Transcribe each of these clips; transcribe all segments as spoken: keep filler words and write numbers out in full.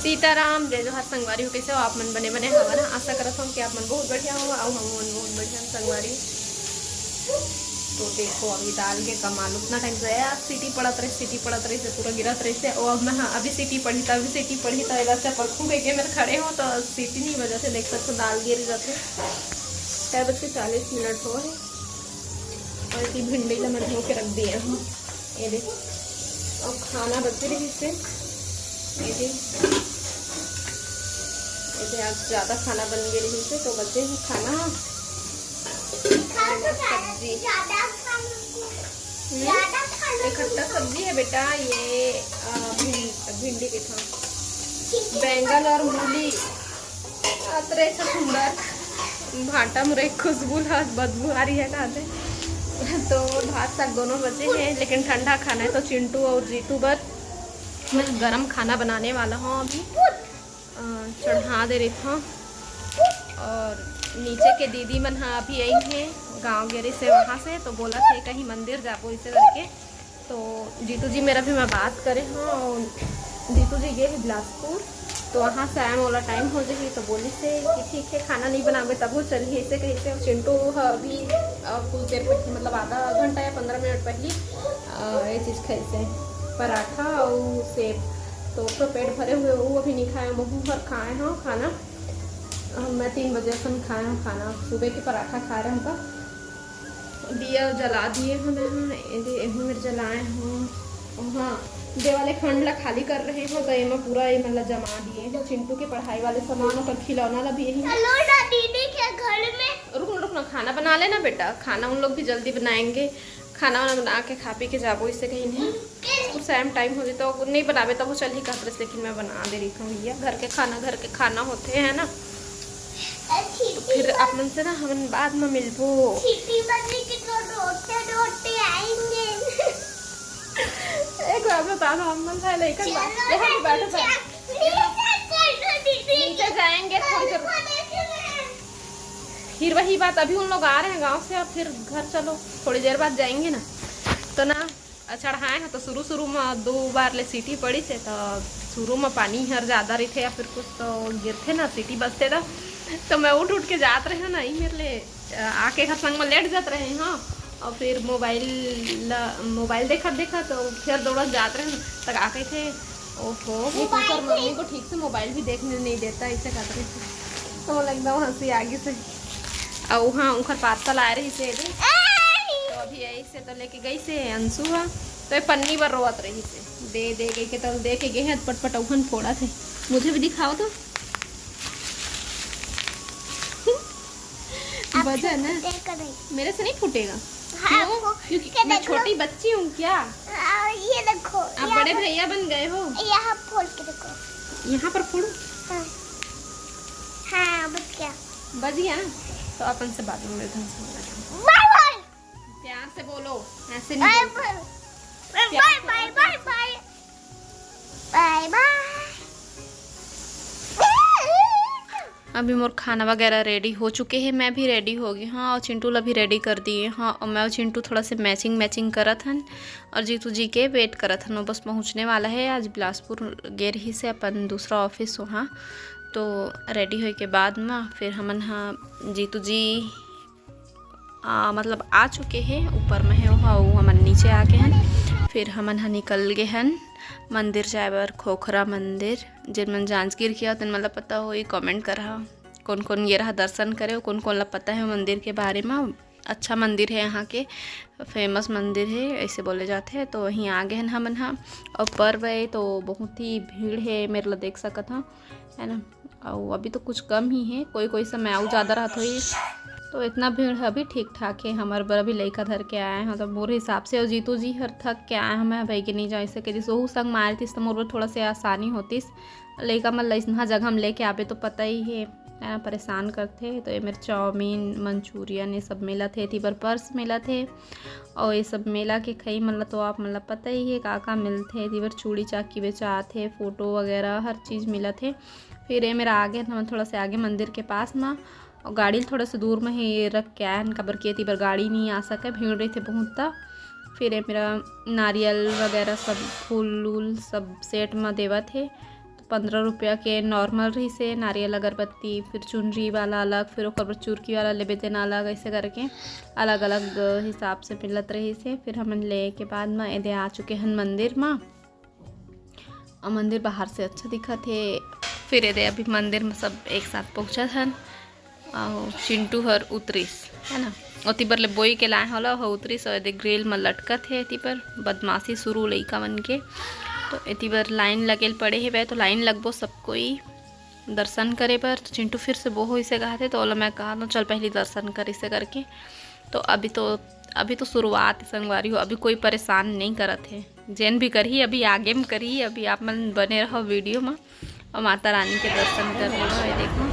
सीताराम, जय जोहार संगवारी हो। कैसे हो आप मन? बने बने हवा ना? आशा करत हूँ कि आप मन बहुत बढ़िया हो, अउ हम मन बहुत बढ़िया हन संगवारी। तो देखो, अभी दाल के कमाल, उतना टाइम से यार सीटी पड़त रहे, सीटी पड़त रहे से पूरा गिरत रहे से। ओ, अब मैं, हाँ, अभी सीटी पड़ी था, अभी सीटी पड़ी था, एला चपकू के, के मेरे खड़े हो तो सीटी नहीं बजत हे। देख सकते हो, दाल गिर जाते। कै बज के चालीस मिनट हो है। और इसी भिंडी ला मैं धो के रख दिए हूँ। ये देख, और खाना बचे रही से, ये देख, ये देख, आज ज़्यादा खाना बन गया रही से, तो बचे ही खाना। सब्जी। हम्म? ये खट्टा सब्जी है बेटा, ये, अ, भिं-, भिंडी के था, बैंगन और मूली। अतरे अच्छा सुंदर भांटा मुरे खुशबू ला बदबू आ रही है कहते। तो भात साग दोनों बचे हैं, लेकिन ठंडा खाना है, तो चिंटू और जीतू बर मैं गरम खाना बनाने वाला हूँ अभी। अ, चढ़ा दे रही था। और नीचे के दीदी मन हा अभी आई हैं गाँव गेरी से, वहाँ से तो बोला थे कहीं मंदिर जाबो इसे करके। तो जीतू जी मेरा भी मैं बात करे हूँ, जीतू जी गए हैं बिलासपुर, तो वहाँ से आए मोला टाइम हो जाही, तो बोली से कि ठीक है, खाना नहीं बनाबे तबो चलही, ऐसे कही से। और चिंटू ह अभी, अ, कुछ देर पहले, मतलब आधा घंटा या पंद्रह मिनट पहले, अ, ये चीज़ खाई से, पराठा और सेब, तो उसका पेट भरे हुए, वो अभी नहीं खाए, वो हर खाए हैं खाना। अ, मैं तीन बजे से खाए हूँ खाना, सुबह के पराठा खा रहे हैं तो दिया जला दिए हन, हाँ, एदे, एहू मेर जलाए हन। हाँ, दे वाले खंड ला खाली कर रहे हन, तो एमा पूरा एमन ला जमा दिए हन। चिंटू के पढ़ाई वाले सामान, ओकर खिलौना ला भी यही। चलो ना दीदी के घर में। रुक ना, रुक ना, खाना बना लेना बेटा, खाना उन लोग भी जल्दी बनाएंगे। खाना वाना बना के खा पी के जाबो, इसे कहीं नहीं। स्कूल से आए टाइम हो जाए तो नहीं बनाबे, तब वो चल ही कहत रहे, लेकिन मैं बना दे रही हूँ भैया, घर के खाना, घर के खाना होते हैं ना। फिर आप मन से ना हमन बाद में मिलबो। सीटी बजने के तो रोते रोते आएंगे। एक बात बता दो, हम मन है लेकर बा-, चलो यहाँ भी ना बैठो, नीचे बैठो। आ-, नीचे चलो दीदी। नीचे जाएंगे थोड़ी देर। फिर वही बात, अभी उन लोग आ रहे हैं गाँव से और फिर घर चलो, थोड़ी देर बाद जाएंगे ना। तो ना, चढ़ाए हैं तो शुरू शुरू में दो बार ले सीटी पड़ी से, तो शुरू में पानी हर ज़्यादा रहिथे या फिर कुछ तो गिरथे ना, सीटी बजथे तो, तो मैं उठ उठ के जात रहे हूँ ना, ई मेरे ले, अ, आके घर संग में लेट जात रहे हूँ। और फिर मोबाइल ला, मोबाइल देखत देखत तो फिर दौड़त जात रहे हूँ, तक आके थे, ओहो, वो मोबाइल कुकर मम्मी को ठीक से मोबाइल भी देखने नहीं देता, ऐसे कहत रहे थे। तो लगता हूँ हंसी आगे से। और हाँ, उनकर पार्सल आए रही से, तो अभी यही से तो लेके गई से अंशु हा, तो ये पन्नी बर रोवत रही से, दे दे के, के तो दे के गए हैं, पटपट अउहन फोड़ा थे। मुझे भी दिखाओ तो। अब बजा ना। फूटेगा नहीं। मेरे से नहीं फूटेगा। हाँ, क्यों? फू-, क्योंकि के मैं देखो। छोटी बच्ची हूँ क्या? हाँ, ये देखो, आप यहाँ बड़े पर, भैया बन गए हो। यहाँ फोड़ के देखो। यहाँ पर फोड़ू? हाँ। हाँ, बच गया। बच गया ना? तो अपन से बाद में मिलते हैं। बाय बाय। प्यार से बोलो, ऐसे नहीं बाय बोलते। बाय। बाय प्यार से बाय, बोलो। बाय बाय। बाय बाय। अभी मोर खाना वगैरह रेडी हो चुके हे, मैं भी रेडी हो गई हूँ और चिंटू ला भी रेडी कर दिए हूँ। और मैं और चिंटू थोड़ा से मैचिंग मैचिंग करत हन और जीतू जी के वेट करत हन। वो बस पहुँचने वाला है, आज बिलासपुर गे रही से अपन दूसरा ऑफिस वहाँ। तो रेडी होए के बाद में फिर हमन हा जीतू जी आ, मतलब आ चुके हे, ऊपर में हे ओहा, अउ हमन नीचे आ गे हन। फिर हमन ह निकल गे हन मंदिर जाए बर, खोखरा मंदिर। जेन मन जांजगीर के हो, तेन मन ल पता होही, कमेंट करहा, कोन कोन गे रहा दर्शन करे, कोन कोन ल पता हे मंदिर के बारे म। अच्छा मंदिर हे, यहाँ के फेमस मंदिर हे, ऐसे बोले जाथे। तो वहीं आ गे हन हमन ह। अउ पर्व ए तो बहुत ही भीड़ हे, मेर ल देख सकत हव, है ना। अउ अभी तो कुछ कम ही हे, कोई कोई समय अउ ज़्यादा रहत होही। तो इतना भीड़ हे, अभी ठीक ठाक हे। हमर बर अभी लइका धर के आए हव, तो मोर हिसाब से, अउ जीतू जी हर थक के आए हव, मैं भाई के नहीं जाए सके, जैसे ओहू संग मारतिस तो मोर बर थोड़ा से आसानी होतिस। लइका मन ल अइसनहा जगह म लेके आबे तो पता ही हे, है ना, परेशान करथे। तो ये मेर चाउमीन, मंचूरियन, ये सब मिलत हे, एती बर पर्स मिलत हे। अउ ये सब मेला के खई मन ल तो आप मन ल पता ही हे, का का मिलथे। एती बर चूड़ी चाकी बेचात हे, फोटो वगैरह हर चीज़ मिलत हे। फिर ये मेर आगे, हमन थोड़ा से आगे मंदिर के पास म, अउ गाड़ी ल थोड़ा से दूर म ही रख के आए हन, काबर कि एती बर गाड़ी नहीं आ सके, भीड़ रहिथे बहुत। त फिर ये मेरा नारियल वगैरह सब, फूल उल सब सेट म देवत हे। तो पंद्रह रुपया के नॉर्मल रहिस हे, नारियल अगरबत्ती, फिर चुनरी वाला अलग, फिर ओकर बर चुरकी वाला लेबे तेना अलग, ऐसे करके अलग-अलग हिसाब से मिलत रहिस हे। फिर हमन ले के बाद म एदे आ चुके हन मंदिर म। अउ मंदिर बाहर से अच्छा दिखत हे। फिर एदे अभी मंदिर म सब एक साथ पहुँचत हन। अउ चिंटू हर उतरिस, है ना, ओती बर ले बोई के लाए हौं ओला, ओह उतरिस अउ एदे ग्रिल म लटकत हे। एती बर बदमाशी शुरू लइका मन के। तो एती बर लाइन लगे ल पड़े हेवय, तो लाइन लगबो सब कोई दर्शन करे बर। तो चिंटू फिर से बो होइसे कहत हे, तो ओला मैं कहत हौं, "चल पहली दर्शन कर," इसे करके। तो अभी तो, अभी तो शुरुआत हे संगवारी हो, अभी कोई परेशान नहीं करत हे। जेन भी करही, अभी आगे म करही, अभी आप मन बने रहो वीडियो म। अउ माता रानी के दर्शन कर लेना, ये देखो।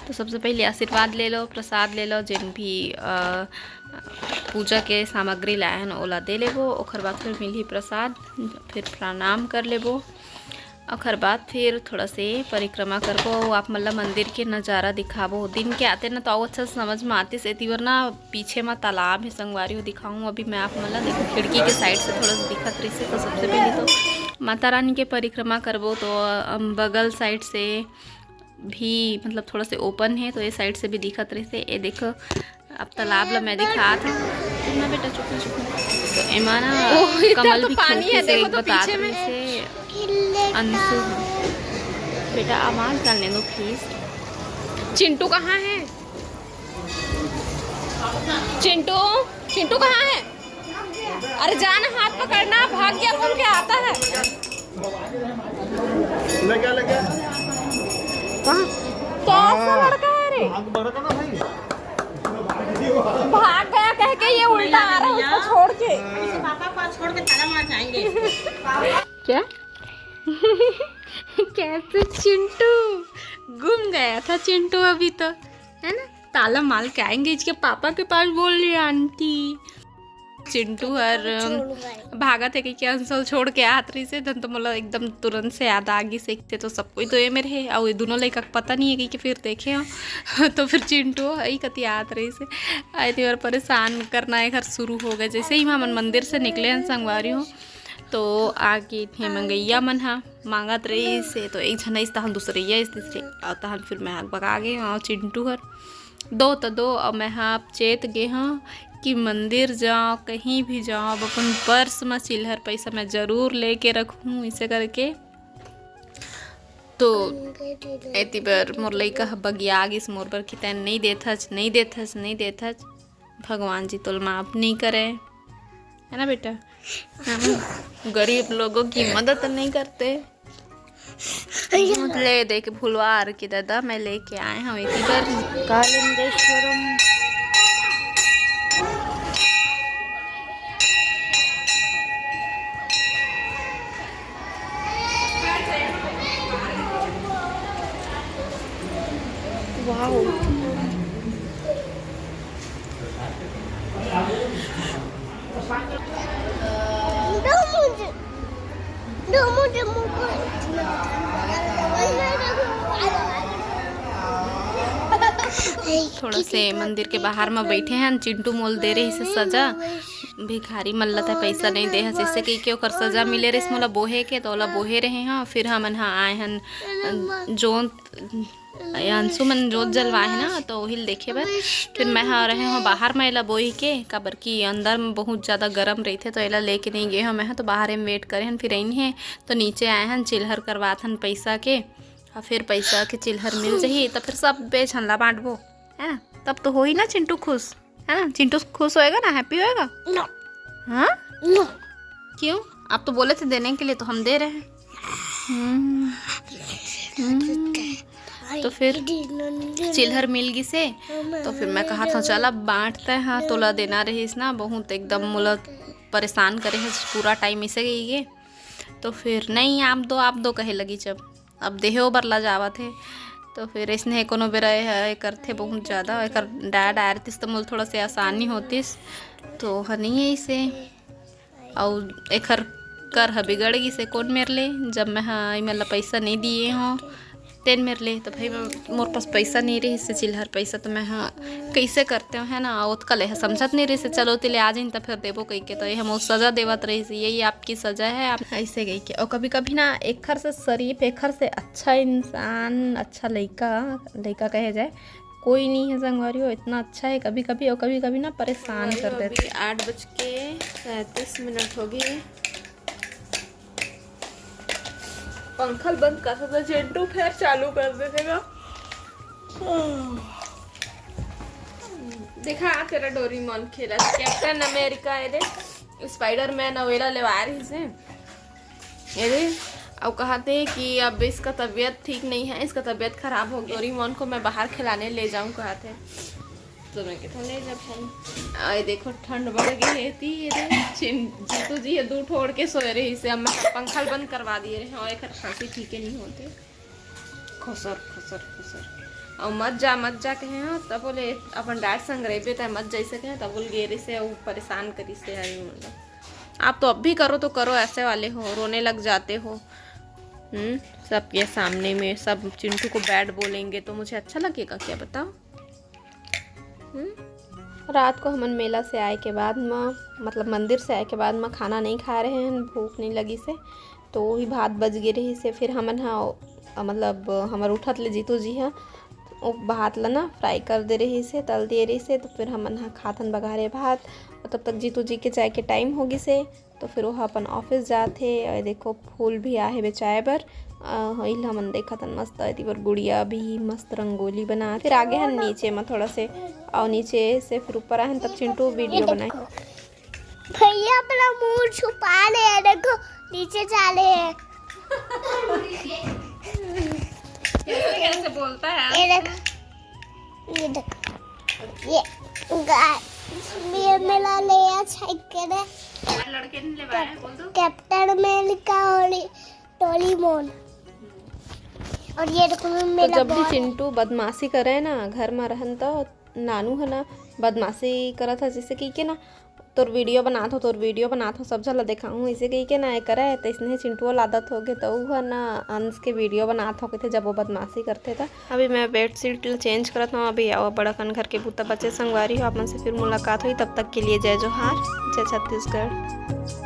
तो सबसे पहले आशीर्वाद ले लो, प्रसाद ले लो, जेन भी, अ, पूजा के सामग्री लाए हन, ओला दे लेबो। ओखर बाद फिर मिलही प्रसाद, फिर प्रणाम कर लेबो। ओखर बाद फिर थोड़ा से परिक्रमा करबो अउ आप मन ला मंदिर के नजारा दिखाबो। दिन के आते न तो अउ अच्छा से समझ में आतिस, एती बर ना पीछे म तालाब हे संगवारी हो, दिखाऊं अभी मैं आप मन ला। देखो खिड़की के साइड से थोड़ा सा दिखत रहिसे। तो सबसे पहले तो माता रानी के परिक्रमा करबो, तो अम, बगल साइड से भी मतलब थोड़ा से ओपन हे, तो ये साइड से भी दिखत रहिसे। ये देखो अब तालाब ला मैं दिखात हौं। चुप ना बेटा, चुप ना, चुप ना। तो एमा ना ओह, इतना कमल तो भी पानी खिलथे, है, से देखो एक तो बतात पीछे में। रहिसे अंशु ह। बेटा आवाज डालने दो प्लीज। चिंटू कहाँ है? चिंटू, चिंटू कहाँ है? अरे जाना, हाथ पकड़ना, भाग गया बोल के आता है। ले गया, ले गया। कहाँ? कैसा हाँ। लड़का है रे? भाग बड़ा ना भाई। भाग गया कह के ये उल्टा आ रहा है उसको छोड़ के। पापा को छोड़ के ताला मार जाएंगे। क्या? कैसे चिंटू? गुम गया था चिंटू अभी तो, है ना? ताला मार के आएंगे, इसके पापा के पास बोल रही है आंटी। चिंटू हर भागत हे कहिके अंशु ल छोड़ के आत रहिसे, धन तो मोला एकदम तुरंत से याद आ गिस। एक थे तो सब कोई तो ये मेरे हे, अउ ये दोनों लइका के पता नहीं है कहिके फिर देखे हो। तो फिर चिंटू ह ई कति आत रहिसे, आई थी बार परेशान करना एक हर शुरू हो गए। जैसे ही हमन मंदिर से निकले हन संगवारी हो, तो आगे थे मंगैया मन ह मांगत रहिसे, तो एक झन आइस, तहन दूसरैया आइस, तीसरे, अउ तहन फिर मैं ह बगा गे हौं चिंटू हर। दो तो दो, अउ मैं ह अब चेत गे हौं कि मंदिर जाओ, कहीं भी जाओ, अब अपन पर्स म चिल्हर पैसा मैं जरूर लेके रखूं, इसे करके। तो एती बर मोर लइका ह बगिया गिस मोर बर कि तैं नहीं देथच, नहीं देथच, नहीं देथच। भगवान जी तोल माफ नहीं करे, है ना बेटा? हम गरीब लोगों की मदद नहीं करते। दूध ले दे के भुलवार के दादा मैं लेके आए हूँ इतनी बार। कालिंदेश्वरम। वाओ। दो मुझे, दो मुझे मोमो। थोड़ा से मंदिर के बाहर में बैठे हैं, चिंटू मोल दे रहे से सजा, भिखारी मन ल तैं पैसा नहीं दे हस, जैसे कहि के ओकर सजा मिले रहिस मोला बोहे के, तो ओला बोहे रहे हं। फिर हमन ह आए हन जोत, अंशु मन जोत जलवाए हे ना, तो ओही ल देखे बर। फिर मैं ह रहे हूँ बाहर में एला बोही के, काबर कि अंदर में बहुत ज़्यादा गरम रहिथे, तो एला लेके नहीं गे हूँ मैं ह, तो बाहर में वेट करे हन। फिर अइन हे तो नीचे आए हन, चिल्हर करवात हन पैसा के, और फिर पैसा के चिल्हर मिल जाही तो फिर सब बेच हन ला बांटबो, है ना? तब तो होही ना चिंटू खुश। है ना, चिंटू खुश होएगा ना, हैप्पी होएगा? नो। हाँ? नो। क्यों? आप तो बोले थे देने के लिए, तो हम दे रहे हैं। हम्म। हम्म। तो फिर चिल्हर मिल गिसे, तो फिर मैं कहा था, "चल अब बांटते हैं, तोला देना रहिस ना, बहुत एकदम मोला परेशान करे है पूरा टाइम इसे गई ये।" तो फिर, "नहीं, आप दो, आप दो," कहे लगी जब। अब देहे बर ला जावत हे। तो फिर अइसने कोनो बेरा ए ह, ए करथे बहुत ज़्यादा, एकर डाय डाय रतिस त मोला थोड़ा से आसानी होतिस, तो ओह नइ अइसे। अउ एकर कर ह बिगड़ गिसे कोन मेर ले, जब मैं ह एमन ला पइसा नइ दिए हों, तेन मेर ले, तो भाई, मैं, मोर पास पैसा नहीं रहिस हे चिल्लर पैसा, तो मैं, हाँ, कैसे करते हो, है ना, ओतका ले समझत नहीं रहिस हे, चलो, तिले आ जाइन, तो फिर देबो कहिके, तो ये हम सजा देवत रहिस हे, यही आपकी सजा है, आप ऐसे कहिके। और कभी-कभी ना, एखर से शरीफ, एखर से अच्छा इंसान, अच्छा लइका, लइका कहे जाए, कोई नहीं है संगवारी हो, इतना अच्छा है कभी-कभी, और कभी-कभी ना परेशान कर देथे। अभी आठ बज के सैंतीस मिनट हो गए। पंखा ल बंद कर सकते, चिंटू फिर चालू कर देथे गा। देखा, तेरा डोरेमोन खेला, कैप्टन अमेरिका, ये दे, स्पाइडरमैन, अउ एला लेवा रहिस हे। ये दे, अउ कहत हे कि अब इसका तबीयत ठीक नहीं है, इसका तबीयत खराब हो गई, डोरेमोन को मैं बाहर खिलाने ले जाऊं, कहत हे। तो मैं कहा, "ले जा भाई।" आए देखो, ठंड बढ़ गई है, ती ये दे, चिन-, जीतू जी ये दू ठोड़ के सोए रहिस हे, अब मैं पंखा ल बंद करवा दिए रहे, और एक खांसी ठीक नहीं होते। खुसर, खुसर, खुसर। और "मत जा, मत जा" कहे हो, तब बोले, "अपन डैड संग रहिबे, तै मत जा" कहे, तब बोल गे रहिस हे, वो परेशान करिस हे, हरी मुंडा। आप तो अब भी करो तो करो, ऐसे वाले हो, रोने लग जाते हो। हम्म, सबके सामने में सब चिंटू को बैड बोलेंगे तो मुझे अच्छा लगेगा क्या, बताओ? हम्म? रात को हमन मेला से आए के बाद म, मतलब मंदिर से आए के बाद म खाना नहीं खाए रहे हैं, भूख नहीं लगिस हे, तो वही भात बच गे रहिस हे। फिर हमन हा, मतलब हमर उठत ले जीतू जी हा वो भात ला ना फ्राई कर दे रहिस हे, तल दिए रहिस हे, तो फिर हमन हा खाथन बघारे भात। और तब तक जीतू जी के जाए के टाइम हो गिस हे, तो फिर वो अपन ऑफिस जात हे। और देखो, फूल भी आहे बेचाए बर। अ, इला हमन देखत हन, मस्त एती बर गुड़िया भी मस्त रंगोली बनात। फिर आगे हन नीचे म थोड़ा से, और नीचे से फिर ऊपर आए हन, तब चिंटू वीडियो बनाए। भैया अपना मुंह छुपा ले, देखो नीचे जा ले। कैसे कैसे बोलता है? ये देख, ये देख, ये गाइस, ये मेरा नया साइकिल है। लड़के ने लेवाया है, बोल दो। कैप्टन अमेरिका और डोरेमोन। और ये देखो, तो मेरा जब भी बॉल। चिंटू बदमाशी करे ना घर में रहन, तो नानू है ना, बदमाशी करत है, जैसे कि, कि ना, "तोर वीडियो बनात हो, तोर वीडियो बनात हो, सब झन ला देखाहूँ," ऐसे कहिके ना, ये करे, तो इसने चिंटुओ लादत होगे, तो वो है ना, अंश के वीडियो बनात हो, कहते, जब वो बदमाशी करते, तो अभी मैं बेडशीट चेंज करत हूँ। अभी आओ, बड़ा कन घर के बूता बचे संगवारी हो, आप मन से फिर मुलाकात हुई। तब तक के लिए जय जोहार, जय छत्तीसगढ़।